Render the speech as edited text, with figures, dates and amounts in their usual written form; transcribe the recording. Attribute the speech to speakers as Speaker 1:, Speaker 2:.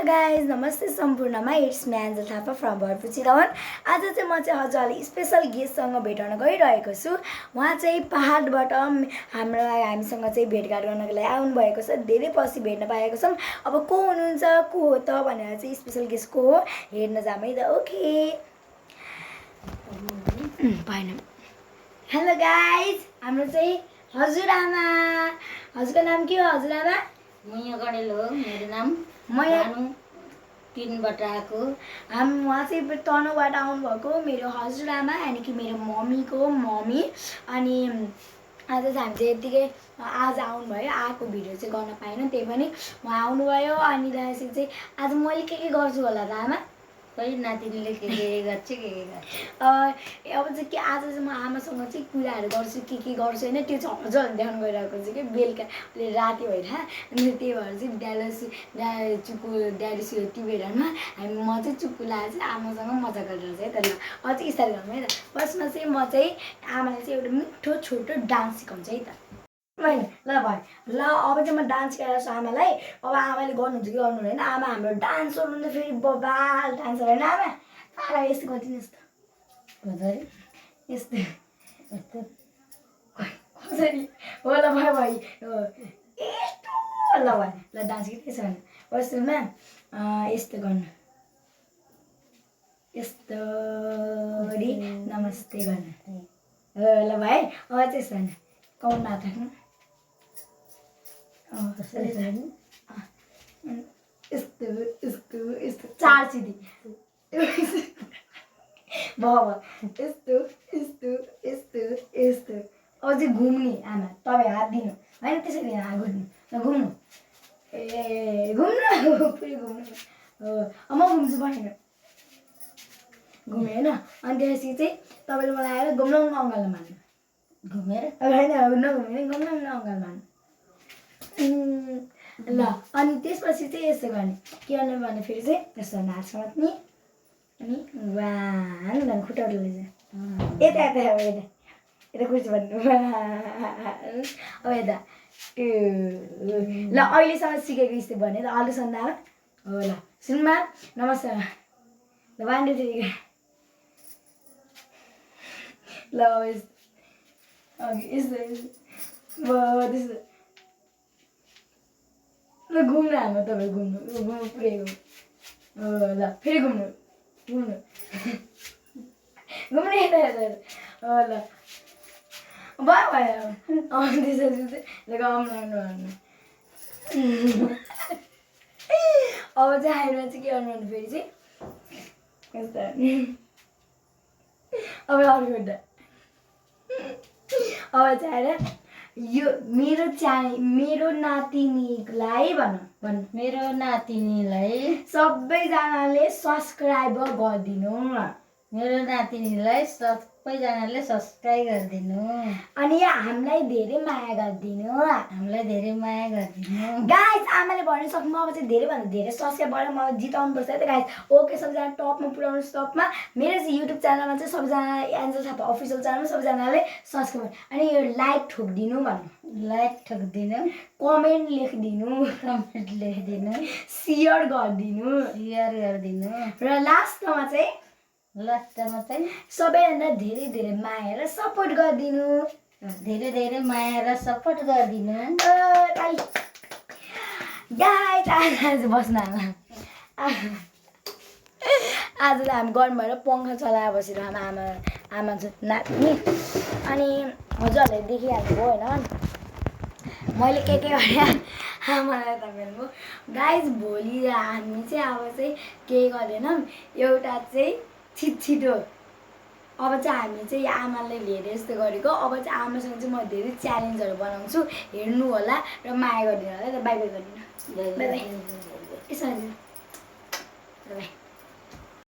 Speaker 1: Guys नमस्ते सम्पूर्णमा it's me angel Thapa from Bharatpur Chitwan. आज चाहिँ म चाहिँ हजुरलाई स्पेशल गेस्टसँग भेटाउन गइरहेको छु। उहाँ चाहिँ पहाडबाट हामीसँग चाहिँ भेटघाट गर्नको लागि आउनुभएको छ। धेरै पछि भेट्न पाएको छौँ। अब को हुनुहुन्छ को हो त भनेर चाहिँ स्पेशल गेस्ट को हो हेर्न जाम है त। ओके भएन। हेलो गाइज, हाम्रो चाहिँ हजुरआमा। हजुरको नाम के हो हजुरआमा?
Speaker 2: मैया गणेल हो मेरो नाम।
Speaker 1: मैया
Speaker 2: तिनबाट आएको।
Speaker 1: उहाँ चाहिँ तनहुँबाट आउनुभएको मेरो हजुरआमा यानि कि मेरो मम्मीको मम्मी। अनि आज चाहिँ हामी चाहिँ यत्तिकै आज आउनुभयो, आएको भिडियो चाहिँ गर्न पाएन, त्यही पनि उहाँ आउनुभयो। अनि त्यसपछि चाहिँ आज मैले के गर्छु होला त आमा?
Speaker 2: खै नातिनीले के गर्छ के गर्छ।
Speaker 1: अब चाहिँ के आज चाहिँ म आमासँग चाहिँ कुराहरू गर्छु के गर्छु होइन, त्यो चाहिँ हजुरहरूले देखाउनु गइरहेको छु कि बेलुका राति भएर। अनि त्यही भएर चाहिँ ड्याडी टिभीहरूमा म चाहिँ चुप्पु लगाएर चाहिँ आमासँग मजा गरिरहेको छ है त। ल अझ स्टार्ट गरौँ है त। फर्स्टमा चाहिँ म चाहिँ आमालाई चाहिँ एउटा मिठो छोटो डान्स सिकाउँछु है त। ल भाइ ल अब चाहिँ म डान्स सिकाएर छु आमालाई। अब आमाले गर्नुहुन्छ कि गर्नु हुँदैन। आमा हाम्रो डान्सर हुन्छ, फेरि बबाल डान्सर होइन आमा? आमा यस्तो गरिदिनुहोस् त। यस्तो यस्तो कसरी हो ल भाइ भाइ यस्तो ल भाइ ल डान्स के छ भने फर्स्टमा यस्तो गर्नु, यस्तो नमस्ते गर्नु ल भाइ। अब चाहिँ यस्तो होइन कौन हात यस्तो यस्तो यस्तो चार सिधी भयो यस्तो यस्तो यस्तो यस्तो। अब चाहिँ घुम्ने आमा, तपाईँ हात दिनु होइन, त्यसरी हात घुम्नु घुम्नु ए घुम्नु फेरि घुम्नु हो। अब म घुम्छु भनेर घुमेँ होइन। अनि त्यसपछि चाहिँ तपाईँले मलाई आएर घुम्लाउनु अङ्गालमा मान्नु घुमेर होइन नघुमेर घुम्लाउनु अङ्गाल मान्नु ल। अनि त्यसपछि चाहिँ यसो गर्ने के गर्नु भने फेरि चाहिँ यसो नाच समात्ने अनि वान भन्नु खुट्टाहरू लैजाने यता यता अब यता यता कुर्सी भन्नु अब यता ल। अहिलेसम्म सिकेको यस्तो भने त अहिलेसम्म हो ल। सुनमा नमस्कार ल 1 2 3 ल। यस्तो त्यस्तो ल घुम्नु हाम्रो तपाईँ घुम्नु घुम्नु पुरै घुम्नु ल। फेरि घुम्नु घुम्नु घुम्नु यता यता ल भयो भयो। त्यसपछि चाहिँ ल गम्लाउनु भन्नु। अब चाहिँ हाइटमा चाहिँ के गर्नु भने फेरि चाहिँ यस्तो अब अर्को खुट्टा। अब चाहिँ आएर यो मेरो नातिनीलाई भन्नु
Speaker 2: मेरो नातिनीलाई
Speaker 1: सबैजनाले सब्सक्राइब गरिदिनु।
Speaker 2: मेरो नातिनीलाई सबैजनाले सब्सक्राइब गरिदिनु।
Speaker 1: अनि हामीलाई धेरै माया गरिदिनु।
Speaker 2: हामीलाई धेरै माया गरिदिनु।
Speaker 1: गाइज आमाले भन्नु सक्नु अब चाहिँ धेरैभन्दा धेरै सब्सक्राइब गरेर मलाई जिताउनुपर्छ है त गाइज। ओके सबैजना टपमा पुऱ्याउनु टपमा। मेरो चाहिँ युट्युब च्यानलमा चाहिँ सबैजना एन्जल थापा अफिसियल च्यानलमा सबैजनाले सब्सक्राइब अनि यो लाइक ठोकिदिनु भन्नु।
Speaker 2: लाइक ठोकिदिनु,
Speaker 1: कमेन्ट लेखिदिनु,
Speaker 2: कमेन्ट लेखिदिनु,
Speaker 1: सेयर गरिदिनु,
Speaker 2: सेयर गरिदिनु
Speaker 1: र लास्टमा चाहिँ सबैभन्दा धेरै धेरै माया र सपोर्ट गरिदिनु।
Speaker 2: धेरै धेरै माया र सपोर्ट गरिदिनु।
Speaker 1: गाइज आज बस्न आज त हामी गरम भएर पङ्खा चलाएर बसिरहनु आमा नाच्ने। अनि हजुरहरूले देखिहाल्नुभयो होइन मैले के गरेँ आमालाई तपाईँहरूको। गाइज भोलि हामी चाहिँ अब चाहिँ के गरेनौँ, एउटा चाहिँ छिटो अब चाहिँ हामी चाहिँ आमालाई लिएर यस्तो गरेको। अब चाहिँ आमासँग चाहिँ म धेरै च्यालेन्जहरू बनाउँछु, हेर्नु होला र माया गरिदिनु होला। बाई बाई गरिदिनु। बाई बाई यसो बाई।